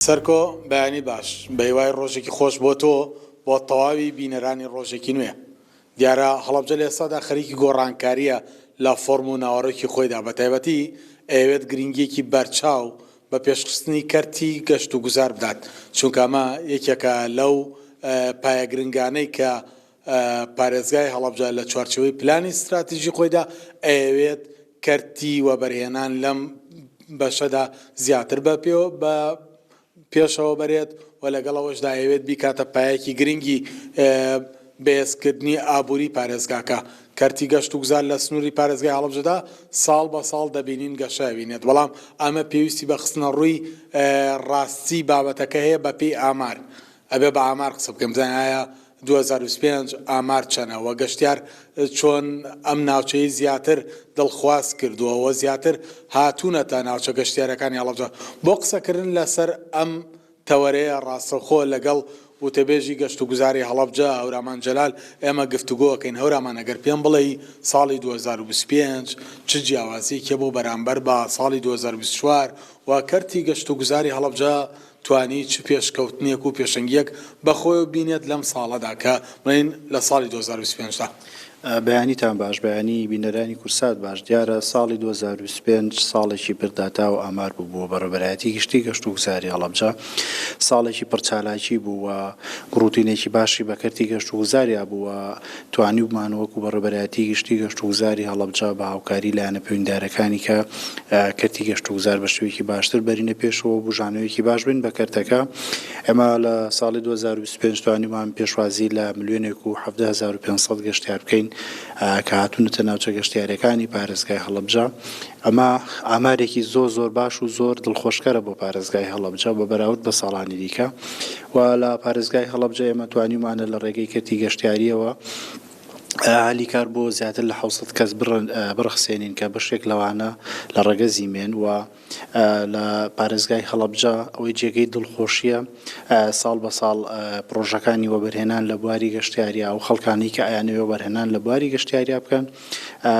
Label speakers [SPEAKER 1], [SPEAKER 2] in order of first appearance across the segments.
[SPEAKER 1] سەرکۆ بەیانی باش، بەهیوای ڕۆژێکی خۆش بۆ تۆ بۆ تەواوی بینەرانی ڕۆژێکی نوێ. دیارە هەڵەبجە لە ئێستادا خەریکی گۆڕانکارییە لە فۆرم و ناوەڕۆکی خۆیدا، بەتایبەتی ئەیەوێت گرنگییەکی بەرچاو بە پێشخستنی کەرتی گەشتوگوزار بدات، چونکە ئەمە یەکێکە لەو پایە گرنگانەی کە پارێزگای هەڵەبجە لە چوارچێوەی پلانی ستراتیژی خۆیدا ئەیەوێت کەرتی وەبەرهێنان لەم بەشەدا زیاتر بە بە پێشەوە بەرێت و لەگەڵ ئەوەشدا ئەیەوێت بیکاتە پایەکی گرنگی بەهێزکردنی ئابووری پارێزگاکە. کەرتی گەشتوگوزار لە سنووری پارێزگای هەڵەبجەدا ساڵ بە ساڵ دەبینین گەشە ئەبینێت، بەڵام ئەمە پێویستی بە خستنەڕووی ڕاستی بابەتەکە هەیە بەپێی ئامار. ئەبێ بە ئامار قسە بکەین بزانین ئایا 2025 ئامار چەنە و گەشتیار چۆن ئەم ناوچەی زیاتر دڵخواز کردووە و زیاتر هاتوونەتە ناوچە گەشتیارەکانی هەڵەبجە. بۆ قسەکردن لەسەر ئەم تەوەرەیە ڕاستەوخۆ لەگەڵ وتەبێژی گەشتوگوزاری هەڵەبجە هەورامان جەلال ئێمە گفتوگۆ ئەکەین. هەورامان ئەگەر پێم بڵێی ساڵی 2025 چ جیاوازیەکی هەبوو بەرامبەر بە ساڵی 2024 و کەرتی گەشتوگوزاری هەڵەبجە توانی چ پێشکەوتنێک و پێشەنگییەک بە خۆیەوە بینێت لەم ساڵەدا کە بڵێین لە ساڵی 2025 دا؟
[SPEAKER 2] بەیانیتان باش، بەیانی بینەرانی کوردسات باش، دیارە ساڵی 2025 ساڵێکی پر داتا و ئامار بوو بۆ بەڕێوەبەرایەتی گشتی گەشتوگوزاری هەڵەبجە، ساڵێکی پڕ چالاکی بوو و گڕوتینێکی باشی بە کەرتی گەشتوگوزاریا بوو و توانیومان وەکو بەڕێوەبەرایەتی گشتی گەشتوگوزاری هەڵەبجە بە هاوکاری لایەنە پەیوەندیدارەکانی کە کەرتی گەشتوگوزار بە شێوەیەکی باشتر بەرینە پێشەوە و بوژانەوەیەکی باش بین بە کەرتەکە. ئێمە لە ساڵی 2025 توانیومان پێشوازی لە ملیۆنێک و 17,500 گەشتیار بکەین کە هاتوونەتە ناوچە گەشتیارییەکانی پارێزگای هەڵەبجە. ئەمە ئامارێکی زۆر زۆر باش و زۆر دڵخۆشکەرە بۆ پارێزگای هەڵەبجە بە بەراورد بە ساڵانی دیکە و لە پارێزگای هەڵەبجە ئێمە توانیومانە لە ڕێگەی کەرتی گەشتیارییەوە هەلی کار بۆ زیاتر لە 700 کەس بڕەخسێنین کە بەشێک لەوانە لە ڕەگەزی مێن و لە پارێزگای هەڵەبجە ئەوەی جێگەی دڵخۆشییە ساڵ بە ساڵ پڕۆژەکانی وەبەرهێنان لە بواری گەشتیاریا ئەو خەڵکانەی کە ئەیانەوێ وەبەرهێنان لە بواری گەشتیاریا بکەن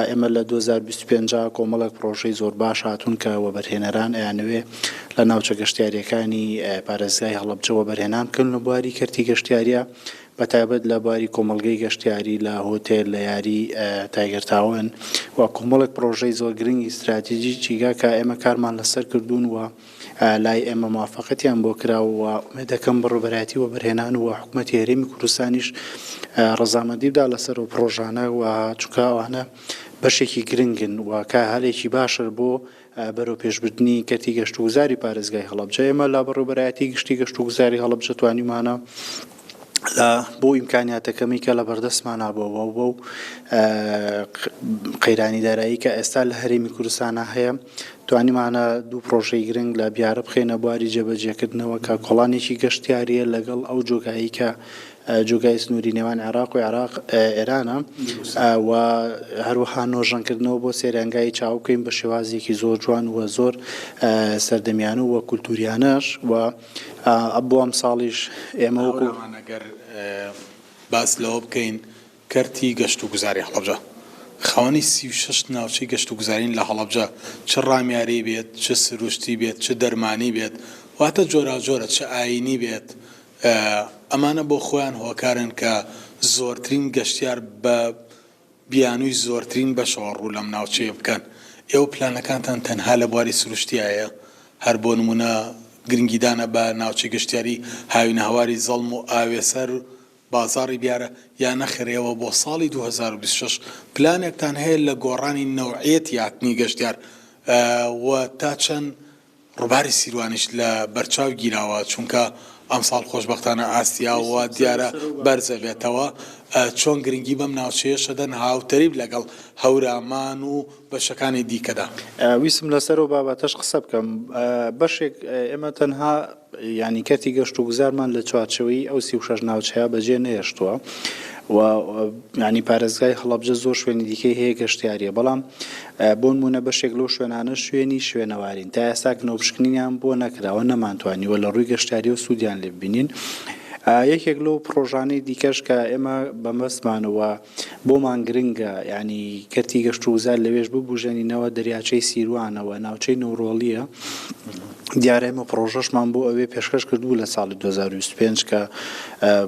[SPEAKER 2] ئێمە لە 2025 کۆمەڵێک پڕۆژەی زۆر باش هاتوون کە وەبەرهێنەران ئەیانەوێ لە ناوچە گەشتیارییەکانی پارێزگای هەڵەبجە وەبەرهێنان بکەن لە بواری کەرتی گەشتیاریا بە تایبەت لە بواری کۆمەڵگەی گەشتیاری، لە هۆتێل، لە یاری تایگەر تاون و کۆمەڵێک پڕۆژەی زۆر گرنگی ستراتیجی چیگا کە ئێمە کارمان لەسەر کردوون و لای ئێمە موافەقەتیان بۆ کرا و ئومێد دەکەم بەڕێوەبەرایەتی وەبەرهێنان و حکومەتی هەرێمی کوردستانیش ڕەزامەندی بدا لەسەر ئەو پڕۆژانە و چونکە ئەوانە بەشێکی گرنگن و کە هەلێکی باشە بۆ بەرەوپێشبردنی کەرتی گەشتوگوزاری پارێزگای هەڵەبجە ئێمە لە بەڕێوەبەرایەتی گشتی گەشتوگوزاری هەڵەبجە توانیومانە لە بۆ ئیمکانیاتە کەمەی کە لە بەردەستمانا بووە و بەو قەیرانی دارایی کە ئێستا لە هەرێمی کوردستانا هەیە توانیمانە دوو پرۆژەی گرنگ لە بیارە بخەینە بواری جێبەجێکردنەوە کە کۆڵانێکی گەشتیاریە لەگەڵ ئەو جۆگایی کە جۆگای سنووری نێوان عێراق و عێراق ئێرانە و هەروەها نۆژەنکردنەوە بۆ سەیرانگای چاو بکەین بە شێوازێکی زۆر جوان و زۆر سەردەمیانە و کولتوریانەش و بۆ ئەمساڵیش ئێمە وەکو.
[SPEAKER 1] هەورامان ئەگەر باس لەوە بکەین کەرتی گەشتوگوزاری هەڵەبجە خاوەنی 36 ناوچەی گەشتوگوزارین لە هەڵەبجە چ ڕامیاری بێت چ سروشتی بێت چ دەرمانی بێت واتە جۆراوجۆرە چ ئایینی بێت ئەمانە بۆ خۆیان هۆکارن کە زۆرترین گەشتیار بە بیانووی زۆرترین بەشەوە ڕوو لەم ناوچەیە بکەن. ئێوە پلانەکانتان تەنها لە بواری سروشتیایە؟ هەر بۆ نموونە گرنگیدانە بە ناوچەی گەشتیاری هاوینەهەواری زەڵم و ئاوێسەر بازاڕی بیارە یا نەخێر ئێوە بۆ ساڵی 2026 پلانێکتان هەیە لە گۆڕانی نەوعیەتی هاتنی گەشتیار و تا چەند ڕووباری سیروانیش لە بەرچاو گیراوە، چونکە ئەمساڵ خۆشبەختانە ئاستی ئاو وا دیارە بەرزەبێتەوە، چۆن گرنگی بەم ناوچەیەش ئەدەن هاوتەریب لەگەڵ هەورامان و بەشەکانی دیکەدا؟
[SPEAKER 2] ویستم لەسەر ئەو بابەتەش قسە بکەم، بەشێک ئێمە تەنها یانی کەرتی گەشتوگوزارمان لە چوارچێوەی ئەو 36 ناوچەیە بەجێ نەهێشتووە و یانی پارێزگای هەڵەبجە زۆر شوێنی دیکەی هەیە گەشتیارییە، بەڵام بۆنموونە بەشێک لەو شوێنانە شوێنی شوێنەوارین تا ئێستا کنەوپشکنینیان بۆ نەکراوە نەمانتوانیوە لە ڕووی گەشتیاریەوە سوودیان لێ ببینین. یەکێک لەو پڕۆژانەی دیکەش کە ئێمە بەمەستمانەوە بۆمان گرنگە یانی کەرتی گەشت و گوزار لەوێش ببوژێنینەوە دەریاچەی سیروانەوە ناوچەی نەورۆڵییە. دیارە ئێمە پڕۆژەشمان بۆ ئەوێ پێشکەش کردبوو لە ساڵی 2025 کە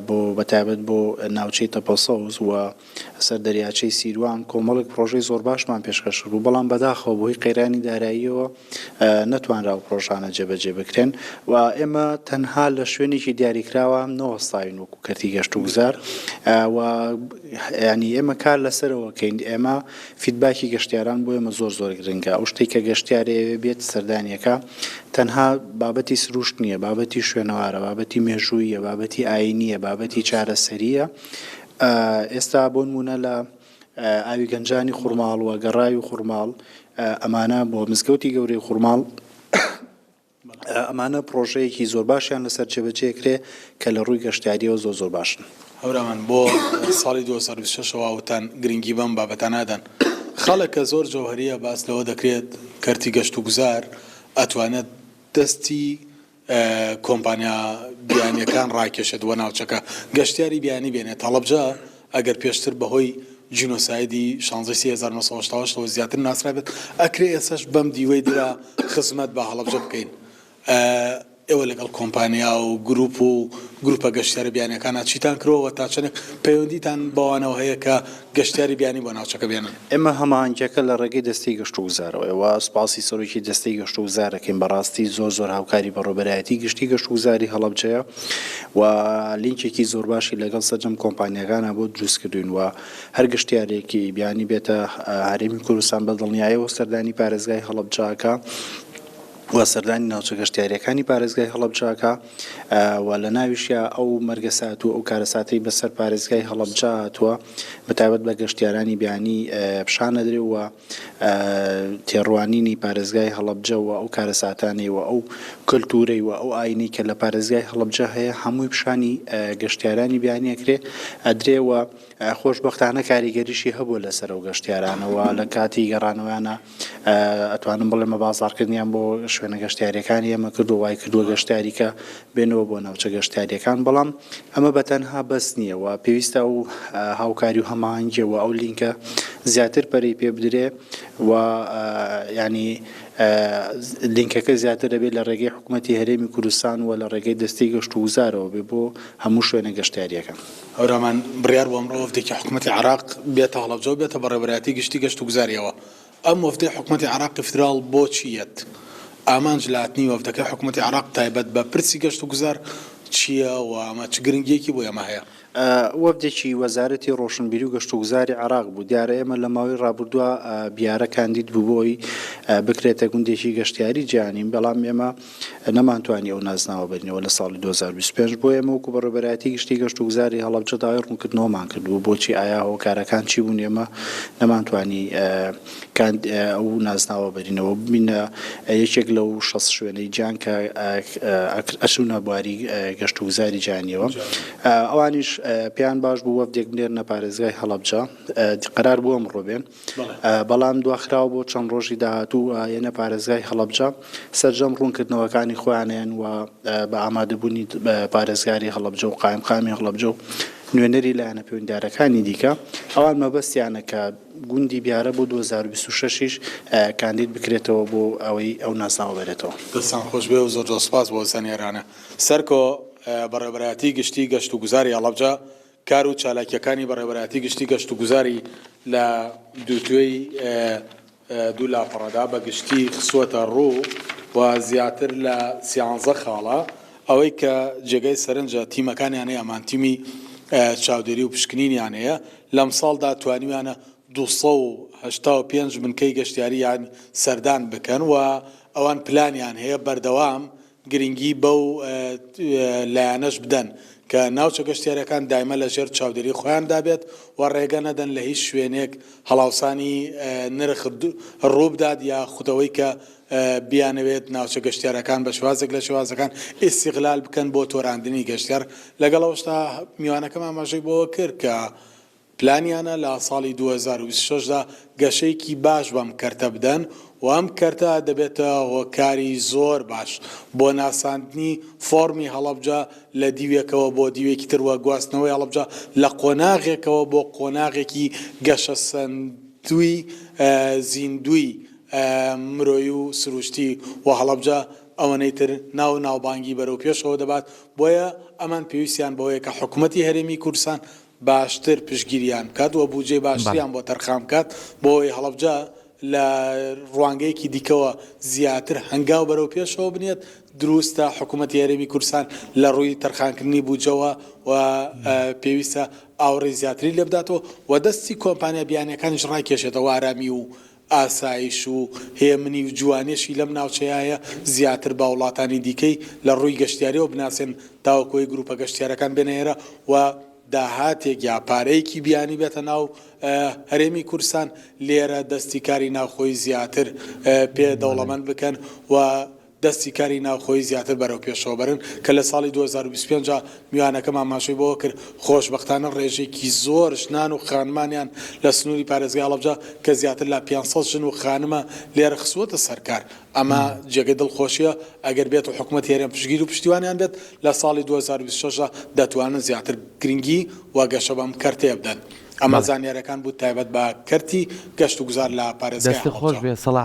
[SPEAKER 2] بۆ بەتایبەت بۆ ناوچەی تەپەسەوز و سەر دەریاچەی سیروان کۆمەڵێک پڕۆژەی زۆر باشمان پێشکەش کردبوو، بەڵام بەداخەوە بەهۆی قەیرانی داراییەوە نەتوانرا ئەو پڕۆژانە جێبەجێ بکرێن و ئێمە تەنها لە شوێنێکی دیاریکراوە نەوەستاوین وەکو کەرتی گەشتوگوزار و یانی ئێمە کار لەسەرەوە کەین ئێمە feedback ی گەشتیاران بۆ ئێمە زۆر زۆر گرنگە ئەو شتێک کە گەشتیار ئەیەوێ بێت سەردانیەکە تەنها بابەتی سروشت نییە بابەتی شوێنەوارە بابەتی مێژوویە بابەتی ئاینیە بابەتی چارەسەریە ئێستا بۆ نموونە لە ئاوی گەنجانی خورماڵ و گەڕاوی خورماڵ ئەمانە بۆ مزگەوتی گەورەی خورماڵ ئەمانە پڕۆژەیەکی زۆر باشیان لەسەر جێبەجێ کرێ کە لە ڕووی گەشتیاریەوە زۆر زۆر باشن.
[SPEAKER 1] هەورامان، بۆ ساڵی 2026 ەوە وتان گرنگی بەم بابەتە نادەن. خاڵێک کە زۆر جەوهەرییە باس لەوە دەکرێت کەرتی گەشتوگوزار ئەتوانێت دەستی کۆمپانیا بیانیەکان ڕاکێشێت بۆ ناوچەکە گەشتیاری بیانی بێنێت هەڵەبجە ئەگەر پێشتر بەهۆی جینۆسایدی شانزەی سی 1970 ەوە زیاتر ناسرابێت ئەکرێ ئێسش بەم دیوەی درا خزمەت بە هەڵەبجە بکەین ئێوە لەگەڵ کۆمپانیا و گروپ و گروپە گەشتیارە بیانیەکانا چیتان کردووە و تا چەندێک پەیوەندیتان بەوانەوە هەیە کە گەشتیاری بیانی بۆ ناوچەکە بێنن؟
[SPEAKER 2] ئێمە هەماهەنگیەکە لە ڕێگەی دەستەی گەشتوگوزارەوەیە و سوپاسی سەرۆکی دەستەی گەشتوگوزار دەکەین بەڕاستی زۆر زۆر هاوکاری بەڕێوەبەرایەتی گشتی گەشتوگوزاری هەڵەبجەیە و لینکێکی زۆر باشی لەگەڵ سەرجەم کۆمپانیاکانا بۆ دروست کردوین و هەر گەشتیارێکی بیانی بێتە هەرێمی کوردستان بە دڵنیایەوە سەردانی پارێزگای هەڵەبجە ئەکا. و سەردانی ناوچە گەشتیارییەکانی پارێزگای هەڵەبجە ئەکا و لە ناویشیا ئەو مەرگەسات و ئەو کارەساتەی بەسەر پارێزگای هەڵەبجە هاتووە بە تایبەت بە گەشتیارانی بیانی پیشان ئەدرێ و تێڕوانینی پارێزگای هەڵەبجە و ئەو کارەساتانەی و ئەو کەلتوورەی و ئەو ئاینەی کە لە پارێزگای هەڵەبجە هەیە هەمووی پیشانی گەشتیارانی بیانی ئەکرێ ئەدرێ و خۆشبەختانە کاریگەریشی هەبووە لەسەر ئەو گەشتیارانە و لە کاتی گەڕانەوەیانە ئەتوانم بڵێم بە بازاڕکردنیان بۆ شوێنە گەشتیاریەکانی ئێمە کردووە وای کردووە گەشتیاری کە بێنەوە بۆ ناوچە گەشتیاریەکان بەڵام ئەمە بە تەنها بەس نییە و پێویستە ئەو هاوکاری و هەماهەنگیە و ئەو لینکە زیاتر پەرەی پێ بدرێ و ینی لینکەکە زیاتر دەبێت لە ڕێگەی حکوومەتی هەرێمی کوردستان و لە ڕێگەی دەستەی گەشت و گوزارەوە بێ بۆ هەموو شوێنە گەشتیاریەکان.
[SPEAKER 1] هەورامان، بڕیار بوو ئەمڕۆ وەفدێکی حکومەتی عێراق بێتە هەڵەبجە و بێتە بەڕێوەبەرایەتی گشتی گەشتوگوزارییەوە. ئەم وەفدەی حکومەتی عێراقی فیدراڵ بۆچی یەت؟ ئامانج لە هاتنی وەفدەکەی حکومەتی عێراق تایبەت بە پرسی گەشتوگوزار چییە و ئەمە چ گرنگییەکی بۆ ئێمە هەیە؟
[SPEAKER 2] وەفدێکی وەزارەتی ڕۆشنبیری و گەشتوگوزاری عێراق بوو. دیارە ئێمە لە ماوەی ڕابردووە بیارە کاندید بوو بۆ ئەوەی بکرێتە گوندێکی گەشتیاری جیهانی، بەڵام ئێمە نەمانتوانی ئەو نازناوە بەرینەوە لە ساڵی 2025، بۆیە ئێمە وەکو بەڕێوەبەرایەتی گشتی گەشتوگوزاری هەڵەبجە داوای ڕوونکردنەوەمان کردبوو بۆچی ئایا هۆکارەکان چی بوون ئێمە نەمانتوانی ئەو نازناوە بەرینەوە ببینە یەکێک لەو 60 شوێنەی جیهان کە ئەچوونە بواری گەشتوگوزاری جیهانیەوە ئەوانیش پێیان باش بوو وەفدێک بنێرنە پارێزگای هەڵەبجە قەرار بوو ئەمڕۆ بێن. بەڵام دواخراوە بۆ چەند ڕۆژی داهاتوو و یەنە پارێزگای هەڵەبجە سەرجەم ڕوونکردنەوەکانی خۆیانیان و بە ئامادەبوونی پارێزگاری هەڵەبجە و قایمقامی هەڵەبجە و نوێنەری لایەنە پەیوەندیدارەکانی دیکە ئەوان مەبەستیانە کە گوندی بیارە بۆ 2026 یش کاندید بکرێتەوە بۆ ئەوەی ئەو نازناوە بەرێتەوە.
[SPEAKER 1] دەستان خۆش بێ و زۆر زۆر سوپاس بۆ زانیارانە. سەرکۆ، بەڕێوەبەرایەتی گشتی گەشتوگوزاری هەڵەبجە کار و چالاکییەکانی بەڕێوەبەرایەتی گشتی گەشتوگوزاری لە دووتوێی دوو لاپەڕەدا بە گشتی خستووەتە ڕوو و زیاتر لە سیانزە خاڵە. ئەوەی کە جێگای سەرنجە تیمەکانیان هەیە، ئەمان تیمی چاودێری و پشکنینیان هەیە، لەمساڵدا توانیویانە 285 بنکەی گەشتیارییان سەردان بکەن و ئەوان پلانیان هەیە بەردەوام گرنگی بەو لایەنەش بدەن کە ناوچە گەشتیاریەکان دایمە لە ژێر چاودێری خۆیاندا بێت و ڕێگە نەدەن لە هیچ شوێنێک هەڵاوسانی نرخ ڕووبدات یا خودەوەی کە بیانەوێت ناوچە گەشتیارەکان بە شێوازێک لە شێوازەکان ئیستیغلال بکەن بۆ تۆراندنی گەشتیار لەگەڵ ئەوەشدا میوانەکەم ئاماژەی بەوە کرد کە پلانیانە لە ساڵی 2026 دا گەشەیەکی باش بەم کەرتە بدەن و ئەم کەرتە دەبێتە هۆکاری زۆر باش بۆ ناساندنی فۆڕمی هەڵەبجە لە دیوێکەوە بۆ دیوێکی تر و گواستنەوەی هەڵەبجە لە قۆناغێکەوە بۆ قۆناغێکی گەشەسەندووی زیندووی مرۆیی و سروشتی و هەڵەبجە. ئەوەنەی تر ناو و ناوبانگی بەرەو پێشەوە دەبات، بۆیە ئەمان پێویستیان بەوەیە کە حکومەتی هەرێمی کوردستان باشتر پشتگیریان بکات و بودجەی باشتریان بۆ تەرخان بکات بۆ ئەوەی هەڵەبجە لە ڕوانگەیەکی دیکەوە زیاتر هەنگاو بەرەو پێشەوە بنێت، دروستە حکومەتی هەرێمی کوردستان لە ڕووی تەرخانکردنی بودجەوە و پێویستە ئاوڕی زیاتری لێ بداتەوە و دەستی کۆمپانیا بیانیەکانیش ڕاکێشێتەوە ئارامی و ئاسایش و هێمنی و جوانیەشی لەم ناوچەیە هەیە زیاتر بە وڵاتانی دیکەی لە ڕووی گەشتیاریەوە بناسێن تاوەکو ئەوەی گروپە گەشتیارەکان بێنە ئێرە و داهاتێک یا پارەیەکی بیانی بێتە ناو هەرێمی کوردستان لێرە دەستی کاری ناوخۆی زیاتر پێ دەوڵەمەند بکەن و دەستی کاری ناوخۆیی زیاتر بەرەو پێشەوە بەرن کە لە ساڵی 2025 میوانەکەم ئاماژەی بەوە کرد خۆشبەختانە ڕێژەیەکی زۆر ژنان و خانمانیان لە سنووری پارێزگای هەڵەبجە کە زیاتر لە 500 ژن و خانمە لێرە خستووەتە سەر کار ئەمە جێگەی دڵخۆشیە ئەگەر بێت و حکومەتی هەرێم پشتگیر و پشتیوانیان بێت لە ساڵی 2026 دا دەتوانن زیاتر گرنگی و گەشە بەم کەرتەیە بدەن. ئەمە زانیاریەکان بوو تایبەت بە کەرتی گەشت و گوزار لە پارێزگای
[SPEAKER 3] دەستت خۆش
[SPEAKER 1] هەڵەبجە.
[SPEAKER 3] بێ سەڵاح.